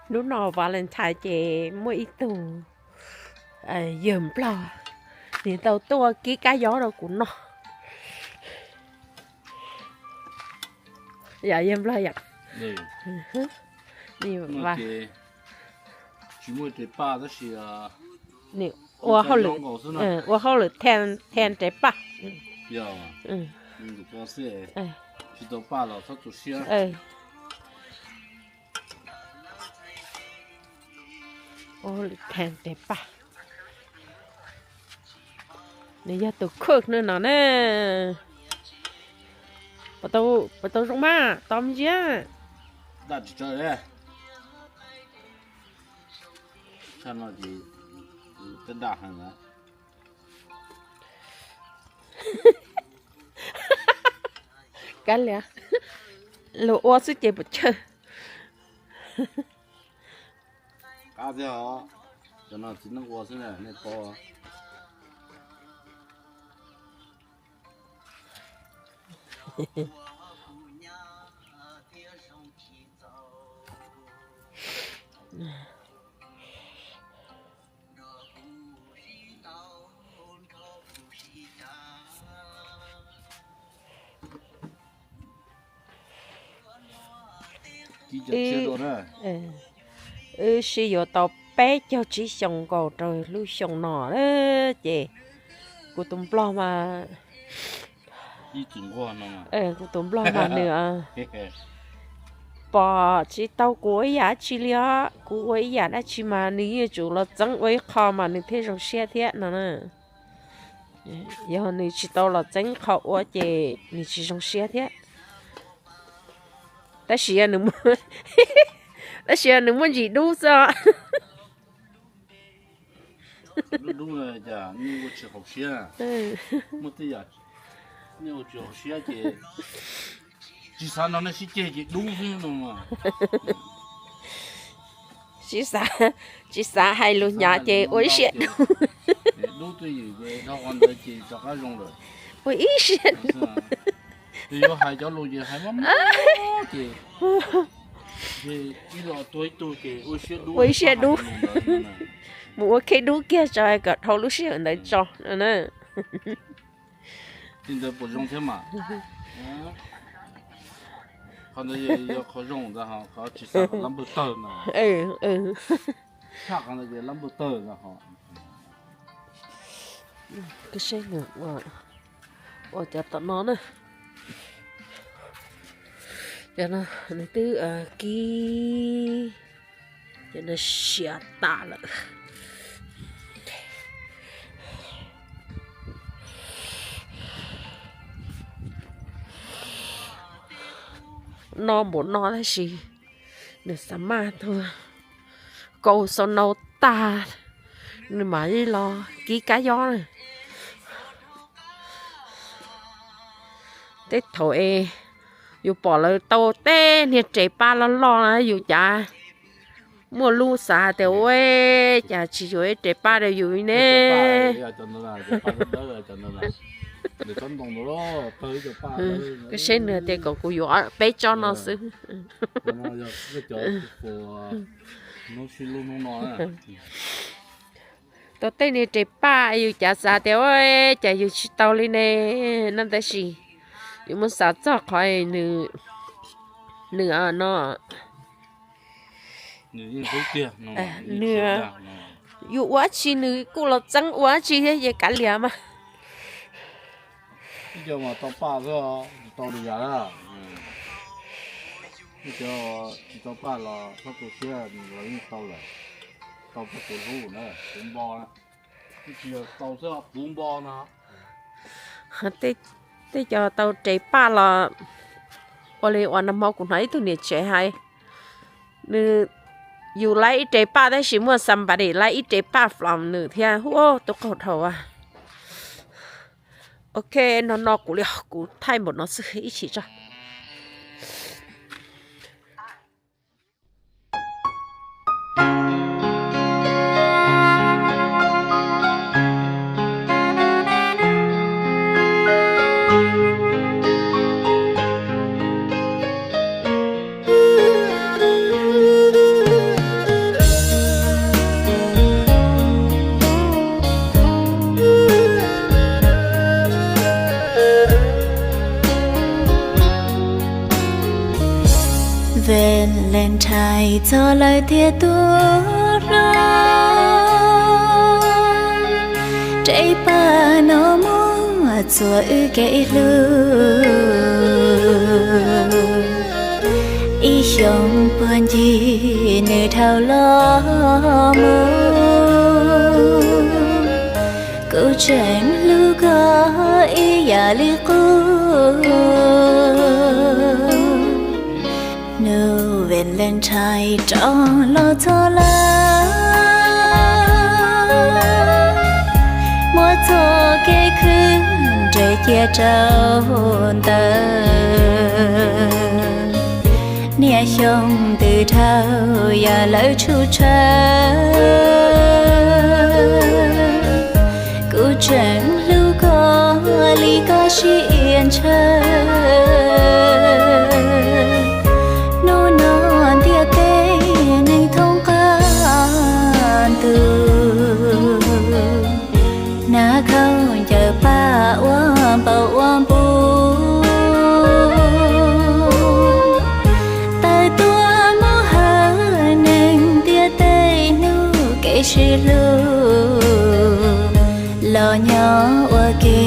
Hnub no Valentine ces muaj ib tug yawg Nplog, nws tau tuaj kib kab yob rau kuv noj. Yog yawg Nplog yom? Nws ua hauj lwm, ua hauj lwm thia nres paj. Ua hauj lwm thia nres paj. Nws yog tus cook no na. Puas tau zoo mas, tau me ntsis. Kav liam, luag ua xwb ces puas chawj. Qab thiab os, cov no txiv neej ua xwb na, nej paub. Wb sib yuav tau peb caug tsib xyoos nkaus rau lub xyoo no na, ces kuv tus nplog mas, kuv tus nplog mas nws pom tsis tau kuv ua ib yam dab tsi li os, kuv ua ib yam dab tsi mas nws yeej yuav tsum los txeeb ua ib qho mas nws thiaj zoo siab thiab no na. Yog nws tsis tau los txeeb qho ua ces nws tsis zoo siab thiab. Tab sis, tab sis yog nws muaj ntsis dub xwb os. Dub dub cas nej ua tsis haum siab, muaj tej yam nej ua tsis haum siab ces tsis xav nrog nej sib ceg ces dub xwb no. Tsis xav hais lus hnyav ces ua ib siab dub. Dub twj ywm, dhau qhov ntawd ces rov qab zoo lawm. Ua ib siab dub. Yus yuav hais cov lus ces hais mob mob ces ib los tuag ib tug ces ua ib siab dub. Mus ua khej dub kiag tso kom dhau lub sij hawm ntawd tso no na. Li ntawd puas zoo thiab mas? Qhov ntawd yog qhov zoo ntag, qhov tsis xav lab npawg tawg ntag. Tshaj qhov ntawd ces lab npawg tawg ntag ho. Ua cov tom no na. Cov no nws twb kib, cov no siav tas lawm. No npaum no tab sis nws xav maj tuaj kaus xau nau tag, nws mam li los kib kab yob na. Tej thaum es yus pom lawv tau tej niag res paj loj loj na yus cav muaj lub xav tias ua cas tsis yuav ib res paj rau yus li ne. Koj saib nws tias kom kuv yuav peb tsob no xwb. Tau tej niag res paj yus cav xav tias ua cas yus tsis tau li ne no tab sis yus muab xav txog qhov nws no nws, yus ua dab tsi nws kuj los txeeb ua dab tsi thiab ces kav liam mas. Ib co mas tau paj xwb, tsis tau li yam na. Ib co tsis tau paj los txhob tu siab, los yeej tau lawm. Tau rau kuv hlub na, kuv npo na. Tsis yog tau xwb, kuv npo no. Tej co tau res paj los ua li uas nag hmo kuv hnov ib tug niam tsev hais, nws, yus laib ib res paj tab sis muaj somebody laib ib res paj from nws thiab, hu, tub qaug dhau. Ok, no no kuv li, kuv thaij npaum no xwb, ib chim tso. Valentine txog lawm thiab tus hlob, rau pab no muaj txuas wb kev hlub. Ib xyoos puag ncig nws dhau los mus, kuv tseem hlub koj ib yam li qub. Hnub Valentine rov los txog lawm, muab txoj kev khwv nres cia rau ntawd. Niaj xyoo twb dhau yam lawv tshum tshawv, kuv tseem hlub koj li koj sib ib ntshaw. Hnub no ntiaj teb neeg thoob qab ntuj, hnav khaub ncaws paj ua npaum ua npus, tawm tuaj mus hawm neeg ntiaj teb hnub kev sib hlub, los nyob ua ke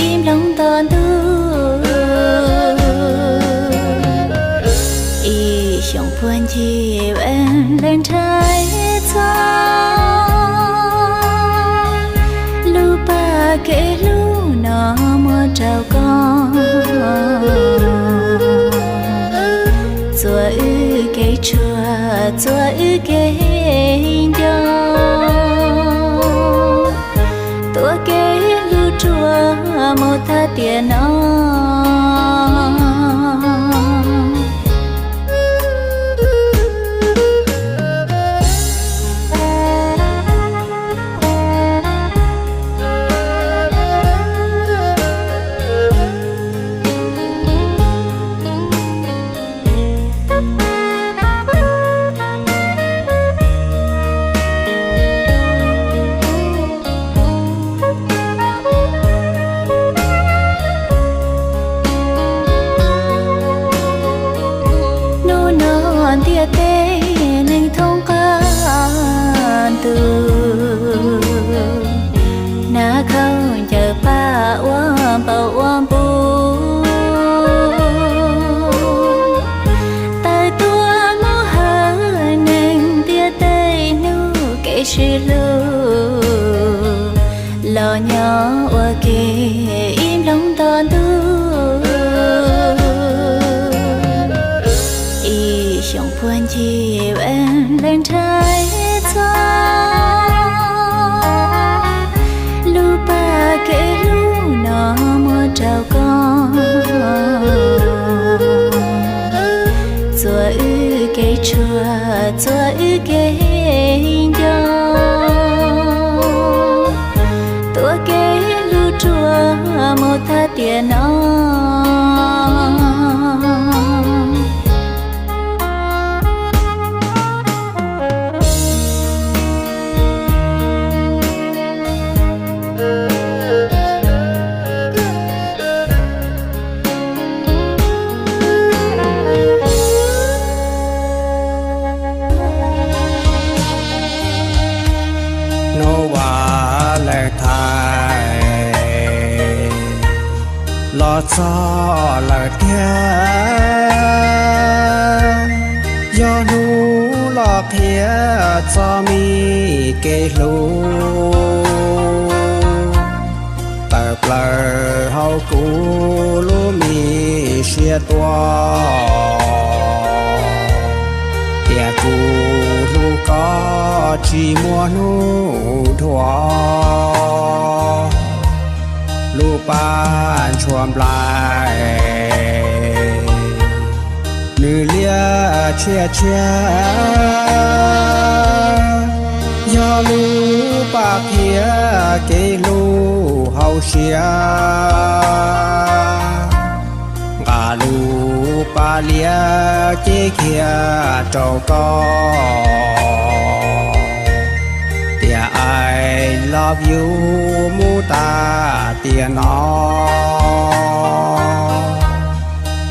ib nplooj nto ntuj. Ib xyoos puag ncig Valentine txog, lub paj kev hlub no muab rau koj, txuas wb kev tshuav txuas wb kev nco, tuav kev hlub ruam mus tag tiam no. Hnub no ntiaj teb neeg thoob qab ntuj, hnav khaub ncaws paj ua npaum ua npus, tawm tuaj mus hawm neeg ntiaj teb hnub kev sib hlub, los nyob ua ke ib nplooj nto ntuj. Ib xyoos puag ncig Valentine txog, lub paj kev hlub no muab rau koj, txuas wb kev tshuav txuas wb kev nco, tuav kev hlub ruam mus tag tiam no. Hnub Valentine los txog lawm tiag, yog hnub los qhia txog me kev hlub tawm plaws hauv kuv lub me siab tuaj, tias kuv hlub koj tsis muaj hnub dhuav. Lub paj ntshua nplaim nws liab tshiab tshiab, yog lub paj qhia kev hlub hauv siab. Nqa lub paj liab cev kiag rau koj, tias I love you mus tag tiam no.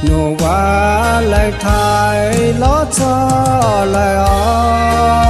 Hnub Valentine Thaij los txog lawm os.